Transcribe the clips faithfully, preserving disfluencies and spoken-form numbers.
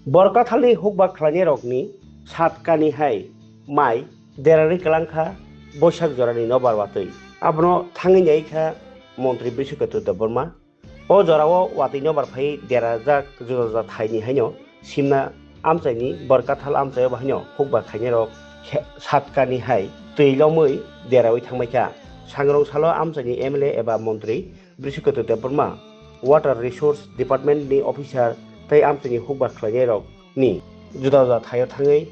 Borkathalni hukba khlainairokni satkani hai mai derarwi kwlangkha Boisak jorani nobar watwi. Abono thangwi naikha Montri Brishaketu Debbarma. O jorao watwi nobar phai derajak juda juda thaini haino simna amchaini Borkathal amchaio bahaino hukba khlainairok khe-, satkani hai twi lomwi derawi thangbaikha. Sangrong salo amchaini M L A eba Montri Brishaketu Debbarma, Water Resource Department ni officer tei amchaini hukba khlainairok ni juda juda thaio thangwi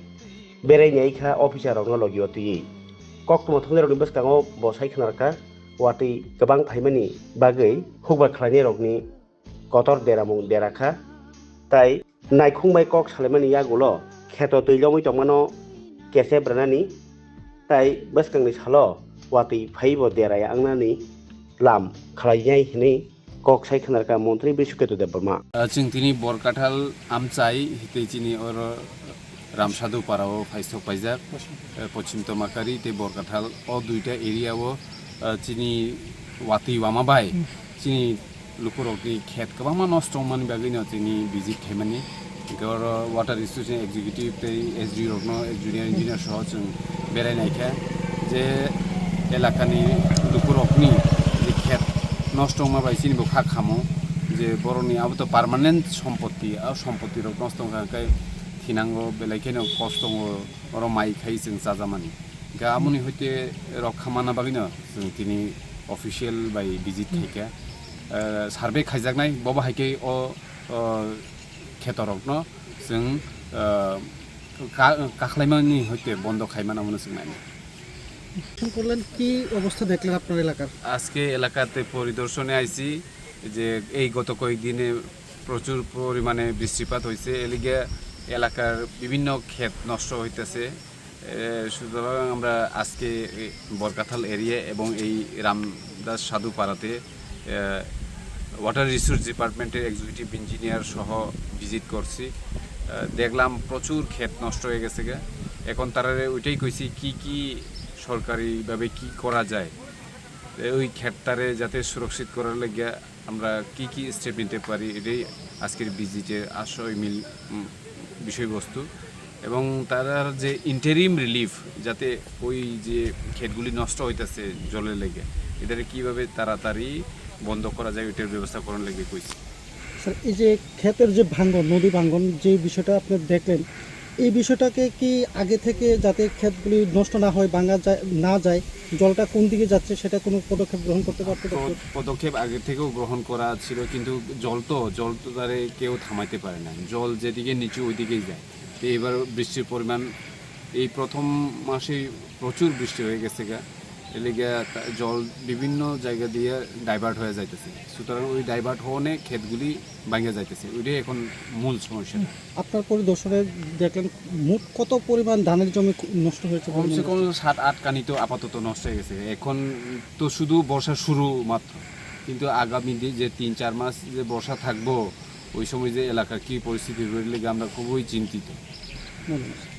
berai naikha officer rokno logio twiwi. Koktwma thangnairokni bwskango bo sai khwnarkha watwi kwbang phaimani bagwi hukba khlainairokni kotor deramung derakha, tai naikhung bai kok salaimani yagulo kheto twi lomwi tongmano kechep rwnani, tai bwskangni salo watwi phaibo deraya wngnani lam khlainai hwnwi kok sai khwnarkha Montri Brishaketu Debbarma. Ah, chwng tini Borkathal amchai tei chini oro Ramsadhu parao phaisok paijak, eh, Pochim Tomakari tei Borkathal o duita area o, ah, chini watwi wama bai chini lukurokni khet kwbangma nosto wngmani bagwino chini visit khaimani. Hwnkhe oro Water Resource Executive tei S D O rokno, Junior Engineer soho chwng berai naikha je elakani lukurokni je khet nosto wngma bai chini bo kha khamo je borokni abo to permanent sompotti, a sompotti rok nosto wngkha hwnkhe thinango belai kheno kosto wngo, oro mai khai chwng chajamani. Hwnkhe amoni hoite rokha manna bagwino chwng tini official bai visit khaikha, eh, survey khaijaknai, bobo hai khe o, o, khetorokno chwng, eh, ka-, kakhlaimani hoite bondo khaimano, abono chwng nainai. দর্শন করলেন, কি অবস্থা দেখলেন আপনার এলাকার? আজকে এলাকাতে পরিদর্শনে আইছি যে এই গত কয়েকদিনে প্রচুর পরিমাণে বৃষ্টিপাত হয়েছে, এলিগে এলাকার বিভিন্ন ক্ষেত নষ্ট হইতেছে। এ, সুতরাং আমরা আজকে এই বরকাথাল এরিয়া এবং এই রামদাস সাধু পাড়াতে, এ, ওয়াটার রিসোর্স ডিপার্টমেন্টের এক্সিকিউটিভ ইঞ্জিনিয়ার সহ ভিজিট করছি। এ, দেখলাম প্রচুর ক্ষেত নষ্ট হয়ে গেছে গা। এখন তারারে ওইটাই কইছি কি কি সরকারিভাবে কি করা যায়, এ, ওই ক্ষেতটারে যাতে সুরক্ষিত করার লাগিয়া আমরা কি কি স্টেপ নিতে পারি, এটাই আজকের ভিজিটের আশয় মিল, উম, বিষয়বস্তু। এবং তারার যে ইন্টারিম রিলিফ, যাতে ওই যে ক্ষেতগুলি নষ্ট হইতাছে জলের লেগে, এটারে কিভাবে তাড়াতাড়ি বন্ধ করা যায়, ওইটার ব্যবস্থা করার লেগে কইছি। স্যার, এই যে ক্ষেতের যে ভাঙ্গন, নদী ভাঙ্গন, যে বিষয়টা আপনি দেখলেন, এই বিষয়টাকে কি আগে থেকে যাতে ক্ষেতগুলি নষ্ট না হয়, ভাঙা যায়, না যায়, জলটা কোন দিকে যাচ্ছে, সেটা কোনো পদক্ষেপ গ্রহণ করতে পারতো? পদ-, পদক্ষেপ আগে থেকেও গ্রহণ করা ছিল, কিন্তু জল তো, জল তো তারে কেউ থামাইতে পারে না। জল যেদিকে নিচু, ওইদিকেই যায়। তো এবার বৃষ্টির পরিমাণ এই প্রথম মাসেই প্রচুর বৃষ্টি হয়ে গেছে গা, এর লেগে তা-, জল বিভিন্ন জায়গা দিয়ে ডাইভার্ট হয়ে যাইতেছে। সুতরাং ওই ডাইভার্ট হওয়ানে ক্ষেতগুলি ভাঙে যাইতেছে, ওইটাই এখন মূল সমস্যা। আপনার পরিদর্শনে দেখলেন মোট কত পরিমাণ ধানের জমি খু-, নষ্ট হয়েছে বলে কমসে মনে কম হচ্ছে? সাত আট কানি তো আপাতত নষ্ট হয়ে গেছে। এখন তো শুধু বর্ষা শুরু মাত্র, কিন্তু আগামী দি-, যে তিন চার মাস যে বর্ষা থাকবো, ওই সময় যে এলাকার কি পরিস্থিতি হবে, এর লেগে আমরা খুবই চিন্তিত। ধন্যবাদ।